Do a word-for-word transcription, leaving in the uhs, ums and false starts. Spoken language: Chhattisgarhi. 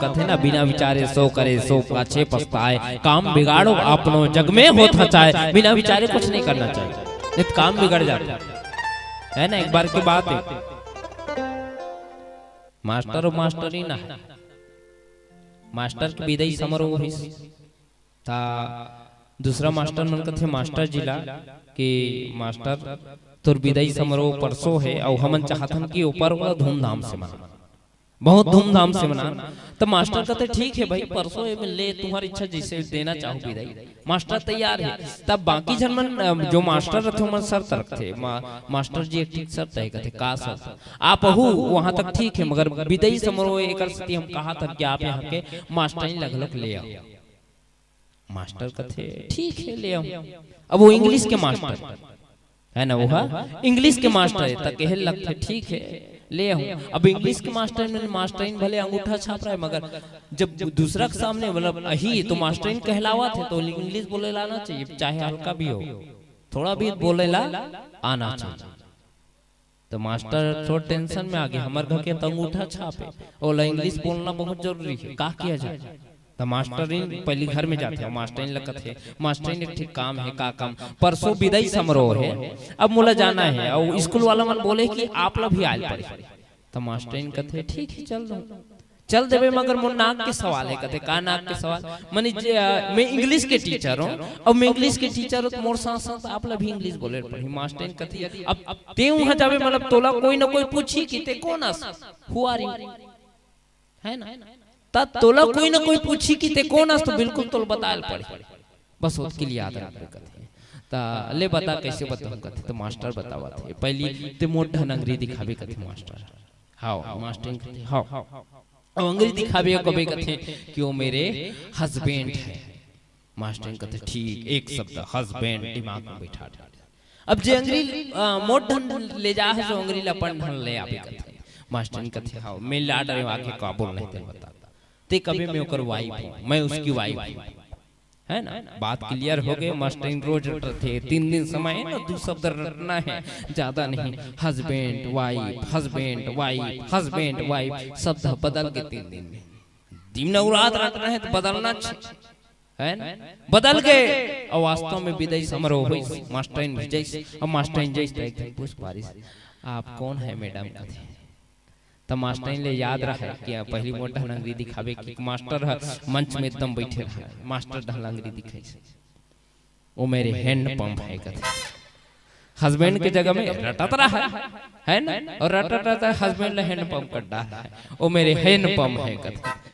कथे ना, बिना विचारे सो करे, सो पाछे पछताए। काम बिगाड़ो अपनो, जग में होत हचाए। बिना विचारे कुछ नहीं करना चाहिए, नहीं तो काम बिगड़ जाता है ना। एक बार की बात है, मास्टर और मास्टरी ना है, मास्टर के विदाई समारोह होइस, ता दूसरा मास्टर मन कथे मास्टर जी ला कि मास्टर, तोर विदाई समारोह परसों है, अउ हमन चाहथन कि ओपर ओला धूमधाम से मना, बहुत धूमधाम से मना। तो मास्टर कथे, "ठीक है भाई, परसों ये में ले, तुम्हारी इच्छा, जैसे देना चाहो विदाई।" मास्टर तैयार है। तब बाकी झन मन, अ, जो मास्टर रथे, ओमन शर्त रखथे, मा-, मास्टर जी एक ठिक शर्त है, कथे, "का शर्त?" "आप आहू वहां तक ठीक है, मगर विदाई समारोह एकर सेती हम कहाथन कि आप यहाँ के मास्टरिन ला घलोक ले आओ।" मास्टर कथे, "ठीक है, ले आऊं।" अब वो इंग्लिश के मास्टर है ना, वो हा इंग्लिश के मास्टर है, त कहे लगथे, "ठीक है, ले आऊं।" अब इंग्लिश के मास्टर में मास्टरिन भले अंगूठा छाप रहा है, मगर जब दूसरा के सामने, मतलब, अही तो मास्टरिन कहलावत है, तो इंग्लिश बोले ला आना चाहिए, चाहे हल्का भी हो, थोड़ा भी बोले ला आना चाहिए। तो मास्टर थोड़ा टेंशन में आ गया, "हमर घर के तो अंगूठा छाप है, ओला इंग्लिश बोलना बहुत जरूरी है, का किया जाए?" तो मास्टरिन पहली घर में जाथे, मास्टरिन ला कथे, "मास्टरिन, एक ठिक काम है।" "का काम?" "परसों विदाई समारोह है, अब मोला जाना है, अउ स्कूल वाला मन बोले कि आप ला भी आए पड़ही।" तो मास्टरिन कथे, "ठीक है, चल दूं।" चल देबे, मगर मोर नाक के सवाल है। कथे, "का नाक के सवाल?" "मने जे, अ, मैं इंग्लिश के टीचर हूँ, अउ मैं इंग्लिश के टीचर हूँ, तो मोर साथ साथ आप ला भी इंग्लिश बोले पड़ही।" मास्टरिन कथे, "अब ते उहाँ जाबे, मतलब, तोला कोई ना कोई पूछही कि ते कोन अस, who are you, है ना? त तोला कोई ना कोई पूछही कि ते कोन अस, तो बिल्कुल तोला बताए ल पड़ही।" बस ओतके लिए याद रखबे कथे। त ले बता, कैसे बताऊं कथे, त मास्टर बतावत हे, "पहली ते मोर डहन अंगरी दिखाबे," कथे मास्टर। "हाव।" मास्टर कथे, "हाव।" अब अंगरी दिखाबे, कबे कथे कि "वो मेरे हस्बैंड है।" मास्टर कथे, "ठीक, एक शब्द हस्बैंड दिमाग में बैठा दे।" अब जे अंगरी, अ, मोर डहन ले जा है, जो अंगरी ला अपन डहन ले आबे कथे। मास्टर कथे, "हाव, मैं ला डरे आके का बोल नहीं ते बता।" "ते कबे मैं ओकर वाइफ हूँ, मैं उसकी वाइफ हूँ।" है ना, बात क्लियर हो गए। मास्टरिन रोज रटथे, तीन दिन समय है ना, दू शब्द रटना है, ज्यादा नहीं। Husband wife, husband wife, husband wife, शब्द बदल के तीन दिन में। दिन अउ रात रटना है तो बदलना छ-, है ना, बदल गए। और वास्तव में विदाई समारोह होइस, मास्टरिन भी जइस, अब मास्टरिन जइस तो एक दिन पूछ पारिस, "आप कौन है मैडम?" कथे। त मास्टरिन ले याद रहे कि पहली मोर डहन अंगरी दिखाबे कि मास्टर ह मंच में एकदम बैठे रहे, मास्टर डहन अंगरी दिखाइस, "वो मेरे हैंड पंप है," कथे। हस्बैंड के जगह में रटत रहा है ना, और रटत रटत हस्बैंड ले हैंड पंप कर डाला है, "वो मेरे हैंड पंप है," कथे।